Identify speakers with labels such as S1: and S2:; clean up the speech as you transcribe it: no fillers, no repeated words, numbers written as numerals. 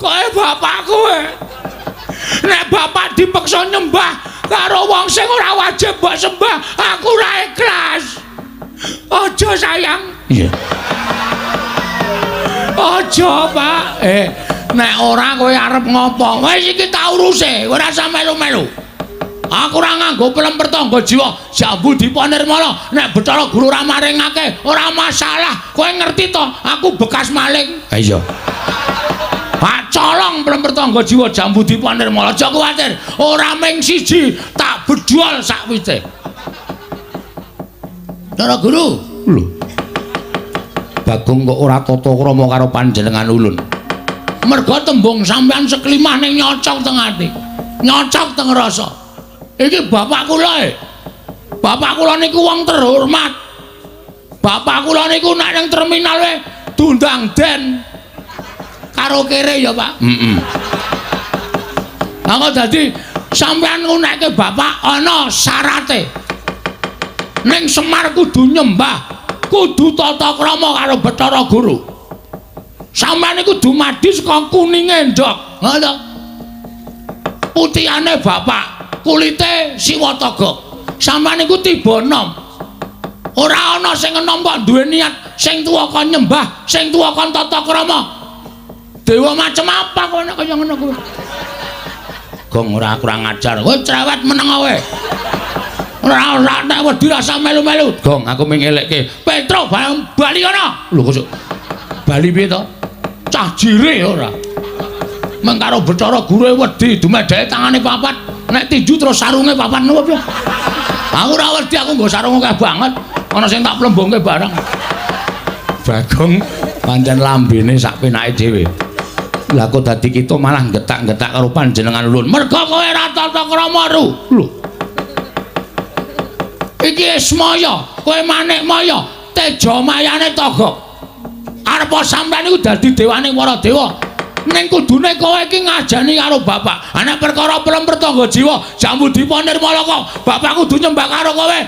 S1: Kowe bapakku e. Nek bapak dipeksa nyembah karo wong sing ora wajib mbok sembah, aku ora ikhlas. Aja, sayang. Iya. Aja, Pak. Nek ora kowe arep ngopo? Wis iki tak uruse, ora usah melu-melu. Aku ora nganggo pelem pertangga jiwa, jambu dipa nirmala. Nek Bathara Guru ora maringake, ora masalah. Kowe ngerti to, aku bekas maling. Ha iya. Pak colong pelem pertangga jiwa jambu dipa nirmala. Aja kuwatir, ora ming siji, tak bedol sakwite. Bathara Guru. Lho. Bagong kok ora tata krama karo panjenengan ulun. Merga tembung sampean seklimah ning nyocok teng ati. Nyocok teng rasa. Iki bapak kula e. Bapak kula niku wong terhormat. Bapak kula niku nek ning terminal e diundang den. Karo kere ya, Pak. Heeh. Aku dadi sampean ngunekke bapak ana syarate. Ning Semar kudu nyembah, kudu tata krama karo Bathara Guru. Sampeyan iku dumadi saka kuninge ndok, ngono to? Putihane bapak, kulite Siwa Togok. Sampeyan iku tiba enom. Ora ana sing enom kok duwe niat sing tuwa kon nyembah, sing tuwa kon tata krama. Dewa macem apa kowe nek kaya ngono kuwi? Gong ora kurang ajar. Kowe cerewet meneng kowe. Ora ora nek wedi rasa melu-melu. Gong aku ming ngelekke. Petro bali kono. Lho kok bali piye to? Cah jire ora. Meng karo Bathara Guru wedi dumedeke tangane papat. Nek tinju terus sarunge papat nopo piye? Aku ora wedi, aku nggo sarung akeh banget. Ana sing tak plembongke barang. Bagong pancen lambene sak penake dhewe. Lah kok dadi kita malah getak-getak karo panjenengan ulun. Merga kowe ora tata krama ru. Lho. Iki Ismaya, kowe Manikmaya, Tejamayane Togok. Arep sampeyan iku dadi dewane para dewa. Ning kudune kowe iki ngajani karo bapak. Ana perkara pelem pertangga jiwa, jambu dipa nirmala kok. Bapak kudu nyembah karo kowe.